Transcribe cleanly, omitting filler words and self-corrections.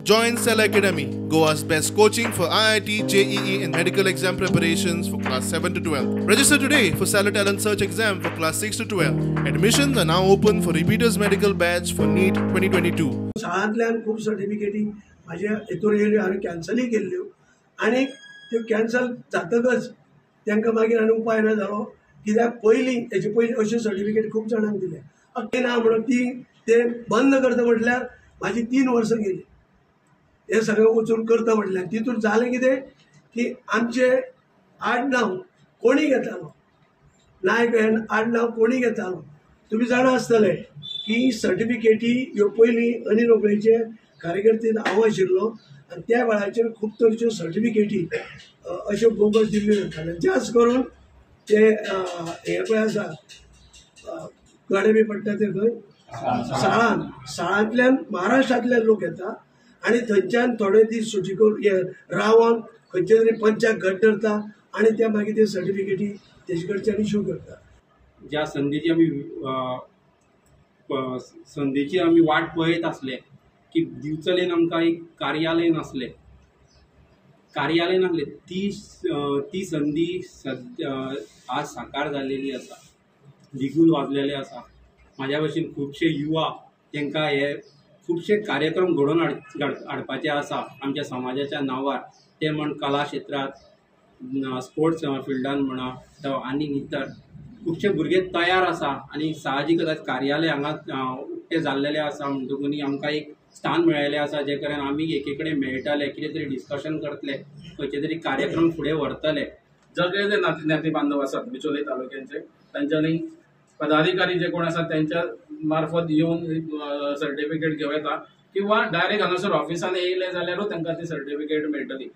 Join Cell Academy, Goa's best coaching for IIT, JEE and medical exam preparations for class 7 to 12. Register today for Cellar Talent Search exam for class 6 to 12. Admissions are now open for repeaters medical batch for NEET 2022. शाळांतल्यान खूब सर्टिफिकेटी म्हाज्या हेतूर येयल्यो, हांवें कॅन्सलूय केल्ल्यो आनी त्यो cancel जातकच तांकां मागीर आनी उपाय ना जालो, कित्याक पयलीं हेजे पयलीं अश्यो सर्टिफिकेट खूब जाणांक दिले. अख्खे ना म्हणून ती ते बंद करता म्हटल्यार म्हाजी 3 वर्सां गेली हे सगळें वचून करता म्हटल्यार. तितून जालें कितें की आमचे आडनांव कोणी घेतालो, नायक हे आडनांव कोणी घेतालो. तुमी जाणा आसतले की सर्टिफिकेटी ह्यो पयलीं अनिल होबळेचे कार्यकर्ते हांव आशिल्लो आनी त्या वेळाचेर खूब तरेच्यो सर्टिफिकेटी अश्यो बोगस दिल्ल्यो वताल्यो. जास्त करून ते हे पळय आसा गडे बी पडटा ते खंय साळान, साळांतल्यान महाराष्ट्रांतल्यान लोक येता आनी थंयच्यान थोडे दीस सुटी करून हे रावन खंयचे तरी पंचाक घट धरता आनी ते मागीर ते सर्टिफिकेटी तेजे कडच्यान इशू करता. ज्या संदीची आमी वाट पळयत आसले की दिवचलेन आमकां एक कार्यालय नासलें, कार्यालय नासलें, ती संदी सद्या आज साकार जाल्लेली आसा. बिगूल वाजलेलें आसा. म्हाज्या भशेन खुबशे युवा तांकां हे खुबशे कार्यक्रम घडोवन हाडपाचे आसा आमच्या समाजाच्या नांवार, ते म्हण कला क्षेत्रांत, स्पोर्ट्स फिल्डान म्हणा जावं आनी इतर खुबशे भुरगे तयार आसा आनी साहजीकच कार्यालय हांगा उक्तें जाल्लेलें आसा. म्हणटकूच आमकां एक स्थान मेळिल्लें आसा जे कडेन आमी एके कडेन मेळटले, कितें तरी डिस्कशन करतले, खंयचे तरी कार्यक्रम फुडें व्हरतले. सगळे जे ज्ञाती बांधव आसात बिचोले तालुक्यांचे, तांच्यांनी पदाधिकारी जे कोण आसात त्यांच्या मार्फत येवन सर्टिफिकेट घेवं येता किंवा डायरेक्ट हांगासर ऑफिसान येयले जाल्यारूय तांकां ती सर्टिफिकेट मेळटली.